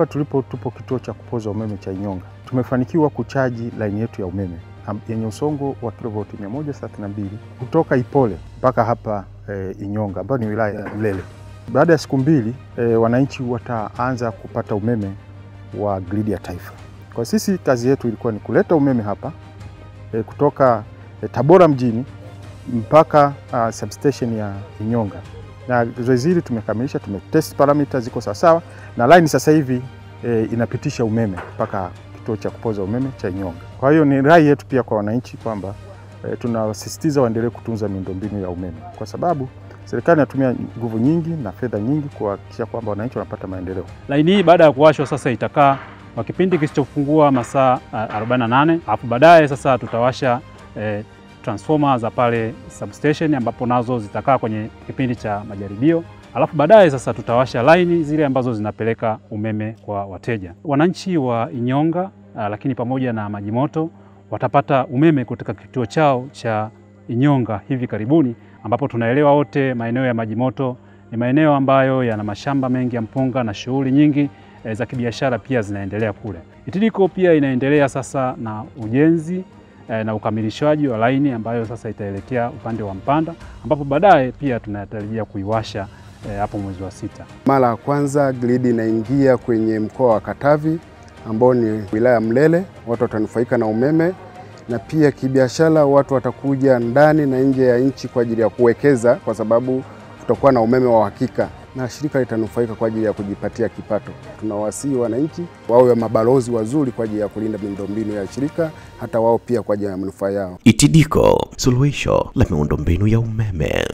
Hapa tulipo tupo kituo cha kupoza umeme cha Inyonga. Tumefanikiwa kuchaji laini yetu ya umeme yenye usongo wa kilovoti 132 kutoka Ipole mpaka hapa Inyonga ambayo ni wilaya ya Mlele. Baada ya siku mbili wananchi wataanza kupata umeme wa gridi ya taifa. Kwa sisi kazi yetu ilikuwa ni kuleta umeme hapa kutoka Tabora mjini mpaka substation ya Inyonga. Na zoezi hili tumekamilisha, tumetest parameters ziko sawa na line sasa hivi inapitisha umeme mpaka kituo cha kupoza umeme cha Inyonga. Kwa hiyo ni rai yetu pia kwa wananchi kwamba tunasisitiza waendelee kutunza miundombinu ya umeme, kwa sababu serikali inatumia nguvu nyingi na fedha nyingi kuhakikisha kwamba wananchi wanapata maendeleo. Laini hii baada ya kuwashwa sasa itakaa kwa kipindi kisichopungua masaa 48, alafu baadaye sasa tutawasha transformer za pale substation ambapo nazo zitakaa kwenye kipindi cha majaribio. Alafu baadaye sasa tutawasha laini zile ambazo zinapeleka umeme kwa wateja. Wananchi wa Inyonga lakini pamoja na Majimoto watapata umeme kutoka kituo chao cha Inyonga hivi karibuni, ambapo tunaelewa wote maeneo ya Majimoto ni maeneo ambayo yana mashamba mengi ya mpunga na shughuli nyingi za kibiashara pia zinaendelea kule. ETDCO pia inaendelea sasa na ujenzi na ukamilishaji wa laini ambayo sasa itaelekea upande wa Mpanda, ambapo baadaye pia tunatarajia kuiwasha hapo mwezi wa 6. Mara ya kwanza gridi inaingia kwenye mkoa wa Katavi ambao ni wilaya Mlele, watu watanufaika na umeme, na pia kibiashara watu watakuja ndani na nje ya nchi kwa ajili ya kuwekeza, kwa sababu tutakuwa na umeme wa hakika na shirika litanufaika kwa ajili ya kujipatia kipato. Tunawasihi wananchi wawe mabalozi wazuri kwa ajili ya kulinda miundombinu ya shirika, hata wao pia kwa ajili ya manufaa yao. ETDCO, suluhisho la miundombinu ya umeme.